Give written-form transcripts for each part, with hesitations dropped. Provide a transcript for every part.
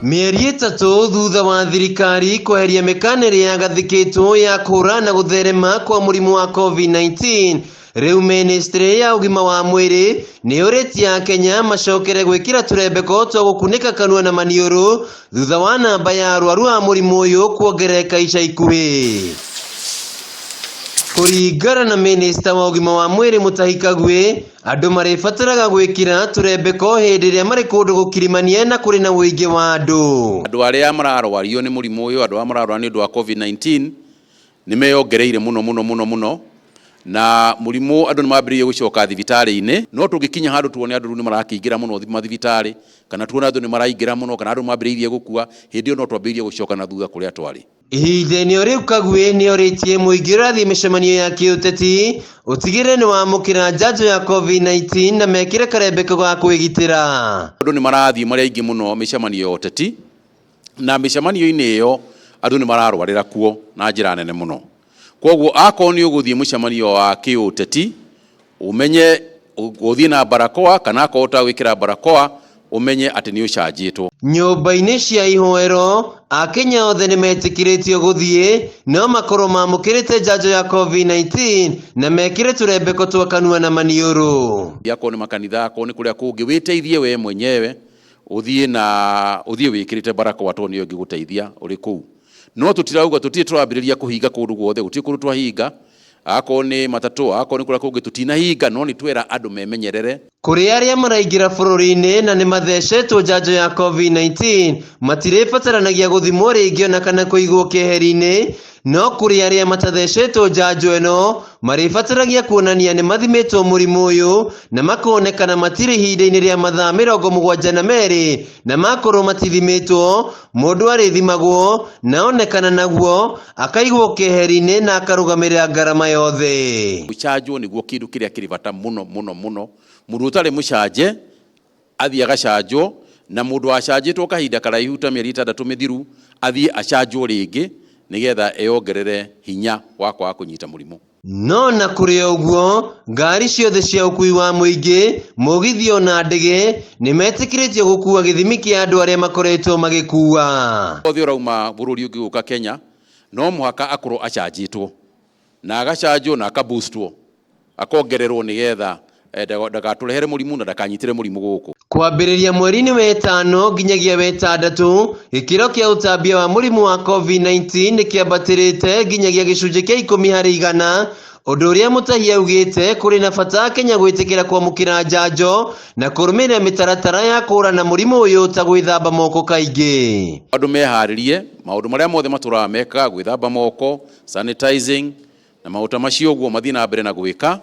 Mĩeri 3 thutha wa thirikari kweheria mĩkana ĩrĩa yagathĩkĩtwo ya kũhũrana na gũtherema kwa mũrimũ wa COVID-19, rĩu mĩnĩstrĩ ya ũgima wa mwĩrĩ nĩ yũrĩtie Akenya macokere gwĩkĩra tũrembeko twa gũkunĩka kanua na maniũrũ thutha wa namba ya arwaru a mũrimũ ũyũ kuongerereka ica ikuhĩ. Kũringana na mĩnĩsta wa ũgima wa mwĩrĩ Mutahi Kagwe, andũ marĩbataraga gwĩkĩra tũrembeko hĩndĩ ĩrĩa marĩ kũndũ gũkirimanie na kũrĩ na ũingĩ wa andũ. Andũ arĩa mararwario nĩ mũrimũ ũyũ, andũ arĩa mararwara nĩ ũndũ wa COVID-19 nĩ meyongereire mũno mũno mũno mũno, na mũrimũ andũ nĩ mambĩrĩirie gũcoka thibitarĩ-inĩ. No tũngĩkinya handũ tuone andũ rĩu nĩ marakĩingĩra mũno mathibitarĩ, kana tuone andũ nĩ maraingĩra mũno, kana andũ mambĩrĩirie gũkua, hĩndĩ ĩyo no twambĩrĩrie gũcoka na thutha kũrĩa twarĩ. Ihinda-inĩ o rĩu Kagwe nĩorĩtie mũingĩ ũrathiĩ mĩcemanio ya kĩũteti ũtigĩrĩre nĩwamũkĩra njanjo ya COVID-19 na mekĩre karembeko ga kwĩgitĩra. Andũ nĩ marathiĩ marĩ aingĩ mũno mĩcemanio ya ũteti, na mĩcemanio-inĩ ĩyo andũ nĩ mararwarĩra kuo na njĩra nene mũno. Kwoguo akorwo nĩ ũgũthiĩ mũcemanio wa kĩũteti, ũmenye ũthiĩ na barakoa, kana akorwo ũtagwĩkĩra barakoa, ũmenye atĩ nĩ ũcanjĩtwo. Nyũmba-inĩ cia ihoero, Akenya othe nĩ metĩkĩrĩtio gũthiĩ, no makorwo mamũkĩrĩte njanjo ya COVID-19 na mekĩre tũrembeko twa kanua na maniũrũ. Akorwo nĩ makanitha, akorwo nĩ kũrĩa kũngĩ, wĩteithie we mwenyewe, ũthiĩ na ũthiĩ wĩkĩrĩte barakoa tondũ nĩyo ĩngĩgũteithia ũrĩ kũu. No tũtirauga, tũtirĩ tũrambĩrĩria kũhinga kũndũ guothe, gũtirĩ kũndũ twahinga, akorwo nĩ matatũ, akorwo nĩ kũrĩa kũngĩ tũtinahinga, no nĩ twera andũ memenyerere. Kũrĩ arĩa maraingĩra bũrũri-inĩ na nĩ mathecetwo njanjo ya COVID-19, matirĩbataranagia gũthimwo rĩngĩ ona kana kũigwo keheri-inĩ, no kũrĩ arĩa matathecetwo njanjo ĩno, marĩbataragia kuonania nĩ mathimĩtwo mũrimũ ũyũ na makonekana matirĩ ihinda-inĩ rĩa mathaa 72, na makorwo matithimĩtwo, mũndũ arĩthimagwo na onekana naguo akaigwo keheri-inĩ na akarũgamĩrĩra ngarama yothe. Gũcanjwo nĩguo kĩndũ kĩrĩa kĩrĩ bata mũno mũno mũno. Mũndũ ũtarĩ mũcanje athiĩ agacanjwo, na mũndũ wacanjĩtwo kahinda karaihu ta mĩeri 6 mĩthiru athiĩ acanjwo rĩngĩ nĩgetha eyongerere hinya wa kwaga kũnyita mũrimũ. No na kũrĩ ũguo, ngari ciothe cia ũkuui wa mũingĩ, mũgithi ona ndege nĩ metĩkĩrĩtio gũkua gĩthimi kĩa andũ arĩa makoretwo magĩkua. Othe ũrauma bũrũri ũngĩ gũka Kenya no mũhaka akorwo acanjĩtwo, na agacanjwo na akaboostwo, akongererwo nĩgetha ndagatũrehere mũrimũ na ndakanyitĩre mũrimũ gũkũ. Kwambĩrĩria mweri-inĩ wa ĩtano nginyagia wa ĩtandatũ, gĩkĩro kĩa ũtambia wa mũrimũ wa COVID-19 nĩ kĩambatĩrĩte nginyagia gĩcunjĩ kĩa ikũmi harĩ igana, ũndũ ũrĩa Mutahi augĩte kũrĩ na bata Kenya gwĩtĩkĩra kwamũkĩra njanjo na kũrũmĩrĩra mĩtaratara ya kũhũrana na mũrimũ ũyũ ta gwĩthamba moko kaingĩ. Andũ meharĩrie maũndũ marĩa mothe matũraga mekaga, gwĩthamba moko, sanitizing na maũndũ ta macio ũguo mathiĩ na mbere na gwĩka,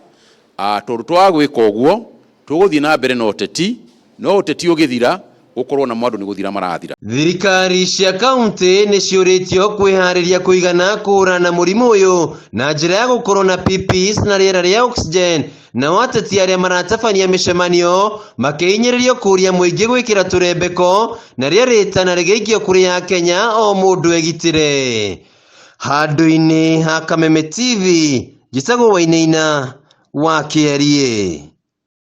tondũ twaga gwĩka ũguo tũgũthiĩ na mbere na ũteti, no ũteti ũgĩthira gũkorwo na andũ nĩ gũthira marathira. Thirikari cia kaunti nĩ ciũrĩtio kwĩharĩria kũigana kũhũrana na mũrimũ ũyũ na njĩra ya gũkorwo na PPEs na rĩera rĩa oxygen, nao ateti arĩa maratabania mĩcemanio makĩhinyĩrĩrio kũũria mũingĩ gwĩkĩra tũrembeko na rĩa rĩtana rĩgĩikio kũrĩ Akenya o mũndũ egitĩre. Handũ-inĩ ha Kameme TV, njĩtagwo Wainaina wa Kĩariĩ.